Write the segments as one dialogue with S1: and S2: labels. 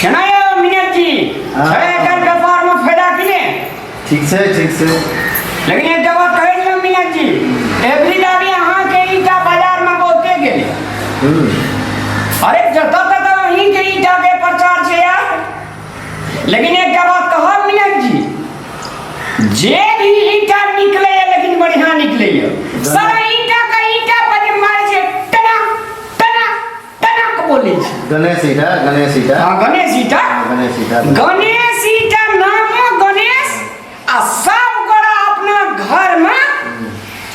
S1: केना यौ मिनट जी?
S2: हाँ।
S1: छै एकर व्यापार में फायदा कि ने?
S2: ठीक छै, ठीक छै।
S1: लेकिन एकटा बात कहै छलहुँ मिनट जी, एवरी दाबी अहाँके ईटा बाजार में बहुते गेलै। अरे जतऽ ततऽ अहींके ईटाके प्रचार छै यार। लेकिन एकटा बात कहब मिनट जी, जे भी ईटा निकलैए लेकिन बढ़िया निकलैए। सारा ईटा का ईटा पर जे मारै छै टना टना टना के बोलै छै।
S2: गणेश ईटा, गणेश ईटा।
S1: हाँ, गणेश ईटा।
S2: गणेश ईटा।
S1: गणेश ईटा नामो गणेश आ सब गोरा अपना घर में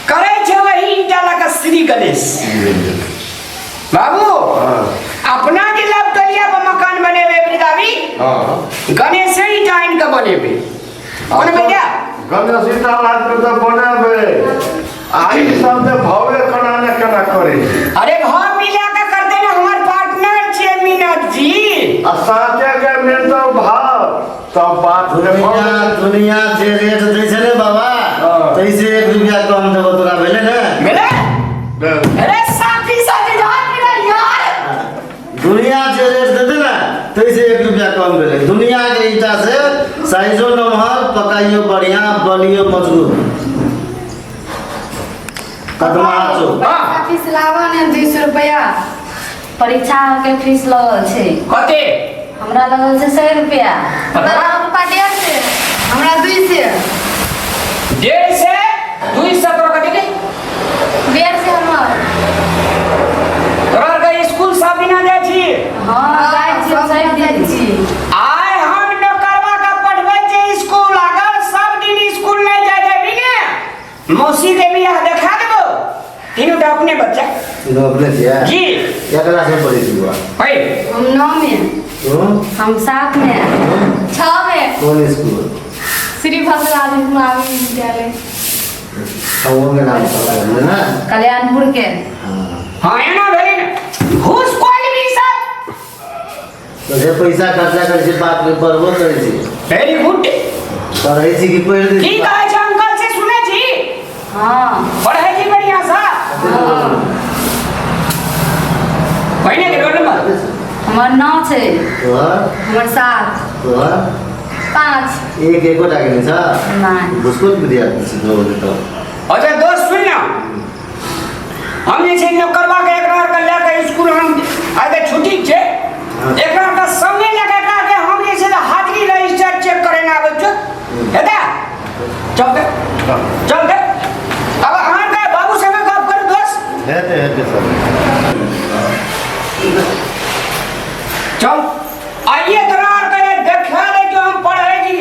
S1: करै छै वही ईटा लऽ कऽ श्री गणेश। बाबू, अपना जे लवटलिया पर मकान बनेबे वृदावी, गणेश ईटा आनि कऽ बनेबे। कोन भैया?
S3: गणेश ईटा लाद के तऽ बनेबै, आ ई सब जे भावे केना ने केना करै छै।
S1: अरे भाव मिला के करते ना, हमर पार्टनर छियै मीनत जी।
S3: आ साँचे के मिलतौ भाव तब बात के
S2: दुनिया दुनिया जे रेट दै छै ने बाबा, तैसे एक रुपया कम देबो तोरा, भेलै ने?
S1: भेलै? अरे साथी साथी जान मिला यार।
S2: दुनिया जे रेट देते ने तैसे एक रुपया कम भेलै। दुनिया के ईटा से साइजो नमहर, पकाइयो बढ़िया, बलियो मजबूत। कदमा चो
S1: हाँ।
S4: फीस लाबऽ ने 200 रुपया।
S5: परीक्षा के फीस लगल छै।
S1: कते?
S5: हमरा लगल छै 100 रुपया।
S1: पता?
S4: रुपा 150, हमरा 200।
S1: 150, 200 तोरा कते के?
S5: 150 हमर।
S1: तोरा आरके स्कूल सब दिना जाइ छी?
S5: हाँ, जाइ छी।
S4: सब
S5: सब
S4: दिन जाइ
S5: दिन
S4: छी।
S1: आइ हम नौकरवा के पठबै छी स्कूल, अगर सब दिन स्कूल नहि जाइ जेबही ने, मौसी के बियाह देखा देबो। तीनू टा अपने बच्चा।
S2: तीनों अपने छियै?
S1: जी।
S2: क्या क्लास में पढ़ै छी बुआ?
S1: है।
S4: हम 9 में।
S2: तू?
S5: हम 7 में।
S4: 6 में।
S2: कोन स्कूल?
S4: श्री भद्राजी महावीर विद्यालय।
S2: कौन के नाम पता है ना?
S5: कल्याणपुर के।
S2: हाँ।
S1: हाँ, एना भेलै ने घूस कोई भी सब।
S2: तो जे पैसा खर्चा करै छी बाप के पढ़बो करै छी।
S1: वेरी गुड।
S2: पढ़ै छी कि पढ़ि दै
S1: की
S2: छी?
S1: कहै छै अंकल से सुनै छी?
S5: हाँ।
S1: पढ़ै छी बढ़िया से? पहिने के रोल नंबर?
S5: हमर 9 छै।
S2: तोहर?
S5: हमर 7।
S2: तोहर?
S5: 5।
S2: एक एको टाके नहि छ?
S5: नहि।
S2: घुसखोर विद्यार्थी छी तो तो।
S1: अच्छा दोस्त सुन ना, हम जे छै नौकरवा के एकरा के लए के स्कूल हम आइ तऽ छुट्टी छै, एकरा के संगे लए के एकरा के हम जे छै तऽ हाजिरी रजिस्टर चेक करे ने आबै छौ। हेतै? चलते चलते। अब अहाँके बाबू संगे गप करू दोस्त।
S2: हेतै हेतै सर।
S1: चल आइए तोरा आर के देखा दे जो हम पढ़े जी।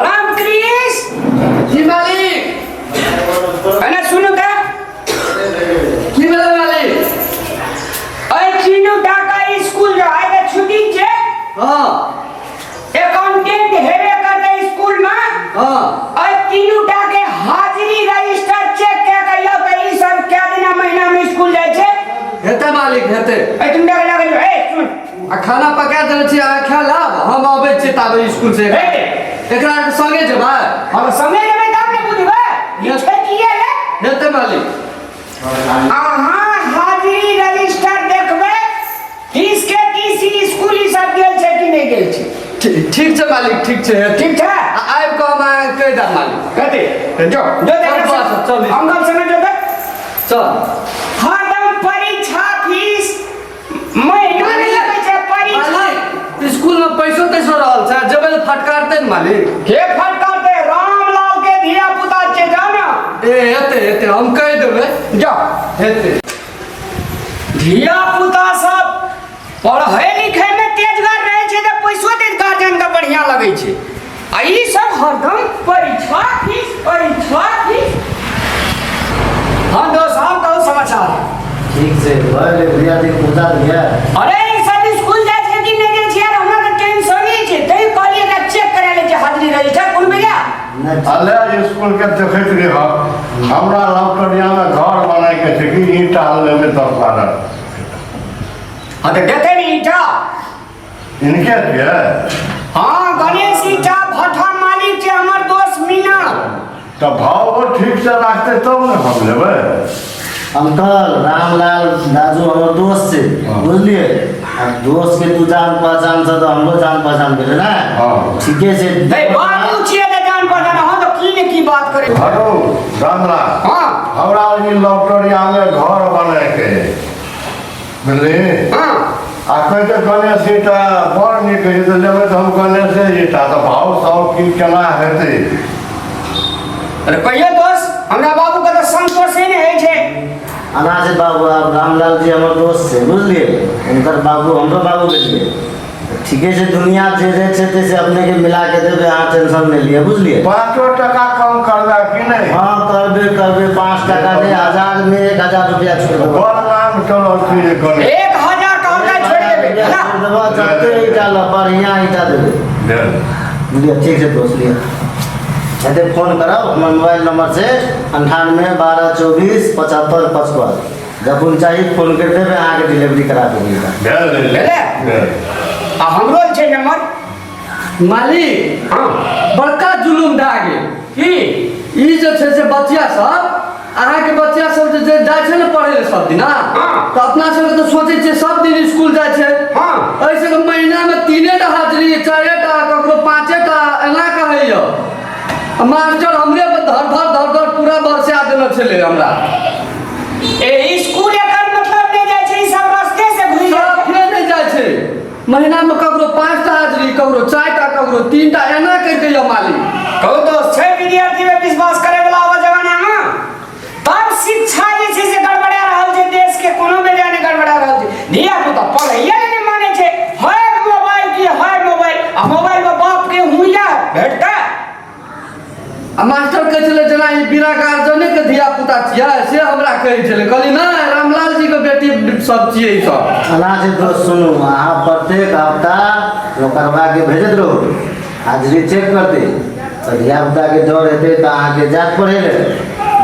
S1: रामकृष्ण
S6: जी मालिक।
S1: अने सुनू तऽ।
S6: की भेलै मालिक?
S1: अरे चीनू टाका स्कूल जो आइ तऽ छुट्टी छै।
S6: हाँ।
S1: अकाउंटेंट हेबे करतै स्कूल में।
S6: हाँ।
S1: अरे तीनू टाके हाजिरी रजिस्टर चेक कए के यौ तऽ ई सब कए दिना महीना में स्कूल जाइ छै।
S6: हेतै मालिक हेतै।
S1: ए तुम टाके लागल ए सुन।
S6: आ खाना पका देने छी, अहाँ खा लाब, हम अबै छी ताबे स्कूल से।
S1: हे।
S6: एकरा आरके संगे जेबै?
S1: हम संगे जेबै तब ने बुझबै ई छै की रे।
S6: हेतै मालिक।
S1: अहाँ हाजिरी रजिस्टर देखबै, 30 के 30 स्कूल ई सब गेल छै कि नहि गेल छै।
S6: ठीक छै मालिक, ठीक छै, हेतै।
S1: ठीक छै?
S6: आ आबि कऽ हम अहाँके कहि देब मालिक।
S1: कथी? जो जो
S6: चल बस, चल।
S1: अंकल संगे जो देख।
S6: चल।
S1: हरदम परीक्षा फीस महीना नहि लगै छै परीक्षा।
S6: मालिक स्कूल में पैसो तैसो रहल छै, जेबै तऽ फटकारतै ने मालिक।
S1: के फटकारतै? रामलाल के धिया पुता छै, जा ना।
S6: ए हेतै हेतै, हम कहि देबै।
S1: जा।
S6: हेतै।
S1: धिया पुता सब पढ़ै लिखै में तेजगर रहै छै तऽ पैसो दैत गार्जियन के बढ़िया लगै छै, आ ई सब हरदम परीक्षा फीस परीक्षा फीस। हाँ दोस्त, हाँ कहू समाचार।
S2: ठीक छै, भऽ गेलै विद्यार्थी के पहुँचा देलियै।
S1: अरे ई सब स्कूल जाइ छै कि नहि जाइ छै यार, हमरा तऽ टेंशन ही छै, तै कहलियै एकरा चेक करा लै छै हाजिरी रजिस्टर। कोन भैया?
S2: नहि।
S3: अले स्कूल के देखैत रह, हमरा लवटरिया में घर बनाए के छै कि ईंटा लेबै 10 12।
S1: हाँ तऽ देतै ने ईंटा।
S3: इनके छियै?
S1: हाँ, गणेश ईंटा भट्ठा मालिक छै हमर दोस्त मीना।
S3: तऽ भाव ठीक से राखतै तब ने हम लेबै।
S2: अंकल, रामलाल राजू हमर दोस्त छै, बुझलियै? आ दोस्त के तू जान पहचान छ तऽ हमरो जान पहचान भेलै ने।
S3: हँ।
S2: ठीके छै।
S1: हे बाबू छियै तऽ जान पहचान, अहाँ तऽ की ने की बात करै।
S3: हेलो रामलाल।
S1: हँ।
S3: हमरा ई लौटरियामे घर बनायके बुझली।
S1: हँ।
S3: आ कहै गणेश ईटा बड़ नीक होइ छै तऽ लेबै तऽ हम गणेशे ईटा, तऽ भाव सब की केना हेतै?
S1: अरे कहियो दोस्त, हमरा बाबूके तऽ संतोषे नहि होइ छै।
S2: अना छै बाबू, आब रामलाल जी हमर दोस्त छै बुझलियै, हुनकर बाबू हमरो बाबू भेलियै। ठीके छै, दुनिया जे रेट छै ताहिसँ अपनेके मिला के देबै, अहाँ टेंशन नहि लिअ बुझलियै।
S3: 5 टका कम करबै कि नहि?
S2: हँ करबै करबै, 5 टका नहि, 1000 मे 1000 रुपया छोड़ि देबै।
S3: बड़ नाम चलल छै जे गणेश।
S1: 1000 कहलकै छोड़ि देबै है ना?
S2: छोड़ि देबै, जते ईटा लऽ बढ़िआँ ईटा देबै।
S3: भेल।
S2: लिअ ठीक छै दोस्त, लिअ हेतै फोन करब, हमर मोबाइल नंबर छै 98 12 24 75 55, जखन चाही फोन करि देबै, अहाँके डिलीवरी करा देबै ईटा।
S3: भेल
S1: भेलै?
S3: भेल।
S1: आ हमरो जे छै नंबर।
S6: मालिक।
S1: हँ।
S6: बड़का जुलुम भए गेल।
S1: की?
S6: ई जे छै से बच्चा सब, अहाँके बच्चा सब जे जाइ छै ने पढ़ै लए सब दिना,
S1: हँ।
S6: तऽ अपना सबके तऽ सोचै छियै सब दिन स्कूल जाइ छै।
S1: हँ।
S6: एहि सबके महीनामे 3 टा हाजरी, 4 टा, ककरो 5 टा, एना कहैया। आ मास्टर हमरे पर धर धर धर धर पूरा बरसा देने छलै हमरा।
S1: ए स्कूल एकर मतलब नहि जाइ छै, ई सब रस्ते से घुरि जाइ छै।
S6: साफे नहि जाइ छै। महीनामे ककरो 5 टा हाजरी, ककरो 4 टा, ककरो 3 टा, एना करिके यऽ मालिक।
S1: कहू दोस्त, छै विद्यार्थी में विश्वास करे वाला आब जमाना में? तब शिक्षा जे छै से गड़बड़ा रहल छै, देश के कोनो बेजा नहि गड़बड़ा रहल छै। धिया पुता पढ़ैया नहि मानै छै, है मोबाइल की है मोबाइल, आ मोबाइल में बाप के हुइया भेटतै।
S6: आ मास्टर कहै छलै जेना ई बिना गार्जियने के धिया पुता छियै, से हमरा कहै छलै। कहली नहि, रामलाल जी के बेटी सब छियै ई सब।
S2: एना छै दोस्त, सुनू, अहाँ प्रत्येक हफ्ता नौकरबाके भेजैत रहू, हाजिरी चेक करतै तऽ धियापुताके डर हेतै तऽ अहाँके जायत पढ़ै लए,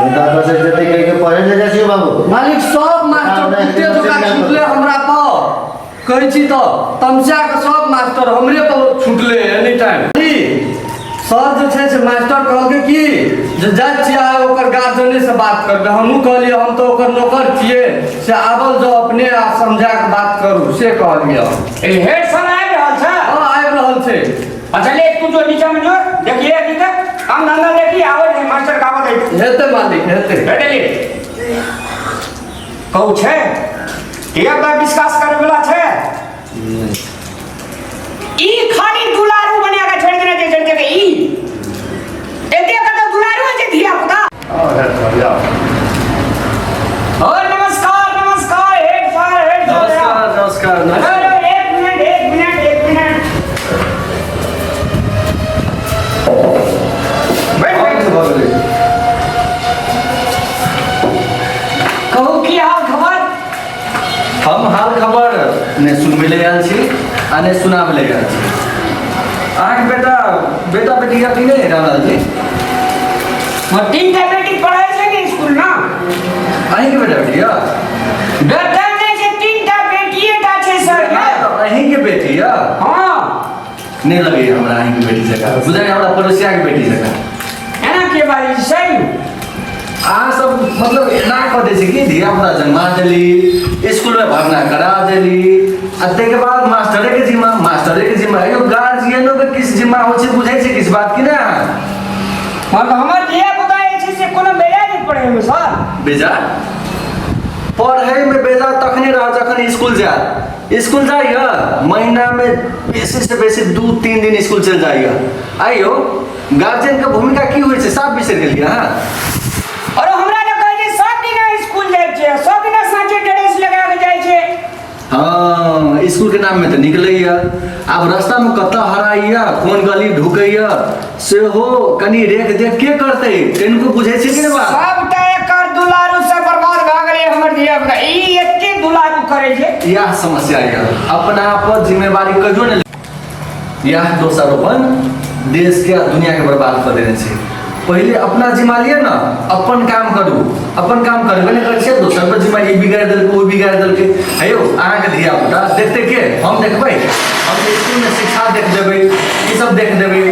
S2: नहि तऽ एतऽसँ जेतै कहि के पढ़ै लए जाइ छियै बाबू।
S6: मालिक, सब मास्टर कुत्ते जकाँ छुटले हमरा पर। कहै छी तऽ तमसा के सब मास्टर हमरे पर छुटले एनी टाइम। सर जे छै से मास्टर कहलकै कि जे जाइ छियै आइ ओकर गार्जियने से बात करबै। हमहूँ कहलियै हम तऽ ओकर नौकर छियै, से आबल जाउ अपने आ समझा के बात करू, से कहलियै।
S1: ए हेड सर आबि रहल छै?
S6: हँ, आबि रहल छै।
S1: अच्छा ले, तू जो नीचा में जो देखिए, अभी तक काम धंधा देखिए, आवे छै मास्टर का आवे छै।
S6: हेतै मालिक, हेतै।
S1: भेटली कहू, छै धिया पुता विश्वास करे वाला छै? ई खाली दुलारू बना के छोड़ि देने छै, छोड़ि देके ई एते कत दुलारू होइ छै धिया पुता।
S3: हँ, हेड सर, जाउ।
S1: और नमस्कार नमस्कार हेड सर, हेड सर।
S6: नमस्कार नमस्कार।
S1: अरे अरे, एक मिनट एक मिनट एक मिनट, बैठ बैठ। कहू, की हाल खबर?
S6: हम हाल खबर नहि सुनबै लए आयल छी आ नहि सुनाबै लए आयल छी। अहाँके बेटा बेटा बेटी यऽ कि नहि, रामलाल जी?
S1: और 3 टा बेटी पढ़ै छै ने स्कूल ना।
S6: अहीँके बेटा बेटी यऽ?
S1: बेटा नहि छै, 3 टा बेटिए टा छै सर।
S6: अहीँके बेटी यऽ?
S1: हँ।
S6: नहि लगैए हमरा अहीँके बेटी जकाँ, बुझाइए हमरा पड़ोसियाके बेटी जकाँ।
S1: एना के बाजै छै सही?
S6: अहाँ सब मतलब एना कऽ दै छै कि धिया पुता जन्मा देली, स्कूलमे भर्ना करा देली आ ताहिके बाद मास्टरेके जिम्मा, मास्टरेके जिम्मा। यौ, गार्जियनोके किछु जिम्मा होइ छै, बुझै छै किछु बात कि नहि अहाँ?
S1: हँ, तऽ हमर धिया पुता जे छै से कोनो बेजा नहि पढ़ैमे सर।
S6: बेजा पढ़ैमे बेजा तखने रहत जखन स्कूल जायत। स्कूल जाइए महीनामे बेसीसँ बेसी 2-3 दिन स्कूल चलि जाइए। आइयो गार्जियनके भूमिका की होइ छै, साफ बिसरि गेलियै अहाँ?
S1: और हमरा तऽ कहै छै सब दिना स्कूल जाइ छै, सब दिना साँझे ड्रेस लगा के जाइ छै।
S6: हँ, स्कूलके नाममे तऽ निकलैए, आब रास्तामे कतऽ हराइए, कोन गली ढुकैए, सेहो कनि रेख देख के करतै? कनिको बुझै छै कि नहि बात?
S1: सबटा एकर दुलारू से बर्बाद भऽ गेलै हमर धिया पुता। ई एते दुलारू करै छै।
S6: इएह समस्या यऽ, अपना पर जिम्मेवारी कहियो नहि। इएह दोषारोपण देशके आ दुनियाके बर्बाद कऽ देने छै। पहिले अपना जिम्मा लिअ ने, अपन काम करू। अपन काम करबे नहि करै छियै, दोसर पर जिम्मा, ई बिगाड़ि देलकै, ओ बिगाड़ि देलकै। हे यौ, अहाँके धिया पुता देखतै के? हम देखबै? हम तऽ इसकुलमे शिक्षा देख देबै, ई सब देख देबै।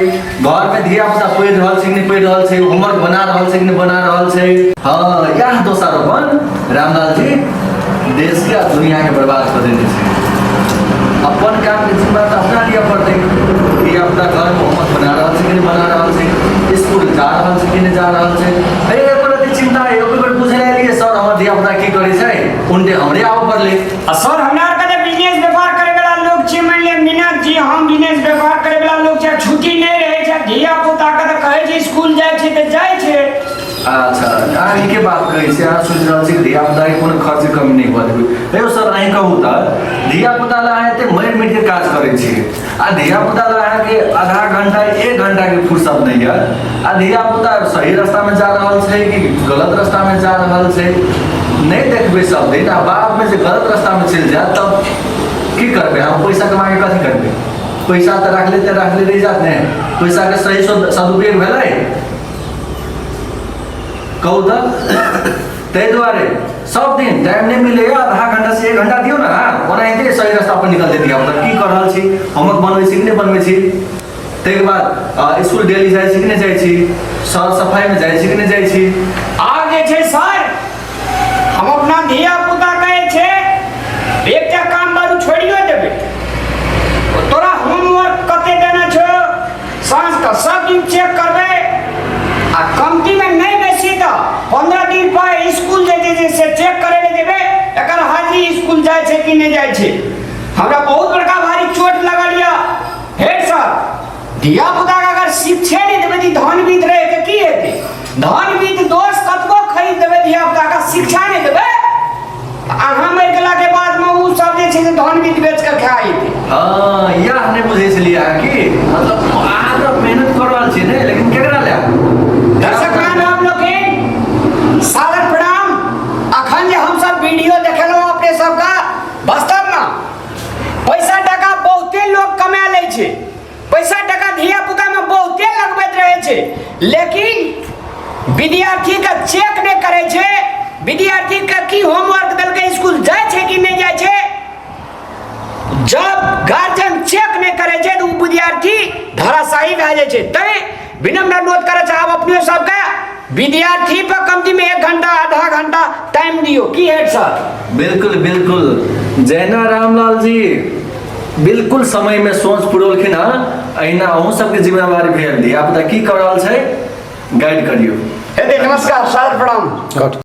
S6: घरमे धिया पुता पढ़ि रहल छै कि नहि पढ़ि रहल छै, होमवर्क बना रहल छै कि नहि बना रहल छै? हँ, इएह दोषारोपण रामलाल जी देशके आ दुनियाके बर्बाद कऽ देने छै। अपन कामके जिम्मा तऽ अपना लिअ पड़तै। धिया पुता घरमे होमवर्क बना रहल छै कि नहि बना रहल छै, स्कूल जा रहल छै कि नहि जा रहल छै, एहि पर चिन्ता है। ओकर बेर पूछे एलियै सर हमर धिया पुता की करै छै, उनटे हमरे आबऽ पड़लै।
S1: आ सर, हमरा आरके तऽ बिजनेस व्यापार करे वाला लोग छी, मानि लिअ मीना जी, हम बिजनेस व्यापार करे वाला लोग छै, छुट्टी नहि रहै छै। धिया पुता के तऽ कहै छै स्कूल जाइ छै तऽ जाइ छै।
S6: अच्छा, अहाँ नीके बात कहै छी। अहाँ सोचि रहल छी धिया पुताके कोनो खर्चके कमी नहि हुअ देबै। यौ सर, अहीं कहू तऽ धिया पुता लए अहाँ एते मरि मरि के काज करै छी आ धिया पुता लए अहाँके आधा घंटा एक घंटाके फुर्सत नहि यऽ, आ धिया पुता सही रास्तामे जा रहल छै कि गलत रास्तामे जा रहल छै नहि देखबै सब दिन, आ बादमे जे गलत रास्तामे चलि जायत तब की करबै? हम पैसा कमाके कथी करबै? पैसा तऽ राखले तऽ राखले रहि जायत ने। पैसाके सही सदुपयोग भेलै कहू तऽ? ताहि दुआरे सब दिन टाइम नहि मिलैए, आधा घंटा से एक घंटा दियौ ने। हाँ, ओनाहिते सही रास्ता पर निकल देती। मतलब की कर रहल छी, होमवर्क बनबै छी कि नहि बनबै छी, ताहिके बाद स्कूल डेली जाइ छी कि नहि जाइ छी, सर सफाइमे जाइ छी कि नहि जाइ छी।
S1: आर जे छै सर, हम अपना धिया पुता कहै छै एकटा काम बारू छोड़ियो देबै, तोरा होमवर्क कते देना छौ साँझ के सब दिन चेक करबै, आ कमतीमे नहि बेसी तऽ 15 दिन पर स्कूल जे छै से चेक करै लए जेबै, एकर हाजिरी स्कूल जाइ छै कि नहि जाइ छै। हमरा बहुत बड़का भारी चोट लगल यऽ हेड सर। धिया पुताके अगर शिक्षे नहि देबै तऽ धन बीत रहै तऽ की हेतै? धन बीत दोष कतबो खरीद देबै, धिया पुताके शिक्षा नहि देबै, अहाँ मरि गेलाके बादमे ओ सब जे छै से धन बीत बेच कऽ खा जेतै।
S6: हँ, इएह नहि बुझै छलियै अहाँ की मतलब अहाँ तऽ मेहनत कऽ रहल छियै ने, लेकिन केकरा लए?
S1: दर्शक महानुभाव लोकनि, सादर प्रणाम। अखन जे हमसब वीडियो देखेलहुँ अपने सबके, वास्तवमे पैसा टाका बहुते लोग कमा लै छै, पैसा टाका धिया पुतामे बहुते लगबैत रहै छै, लेकिन विद्यार्थीके चेक नहि करै छै, विद्यार्थीके की होमवर्क देलकै, स्कूल जाइ छै कि नहि जाइ छै। जब गार्जियन चेक नहि करै छै तऽ ओ विद्यार्थी धराशायी भए जाइ छै। तैँ विनम्र अनुरोध करै चाहब अपने सबके, विद्यार्थी पर कमतीमे एक घंटा आधा घंटा टाइम दियौ। की हेड सर?
S6: बिल्कुल बिल्कुल, जहिना रामलाल जी बिल्कुल समय में सोच पुरौलखिन हँ, अहिना अहूँ सबके जिम्मेवारी भेल धिया पुता की कऽ रहल छै गाइड करियौ।
S1: हेतै। नमस्कार, सादर प्रणाम।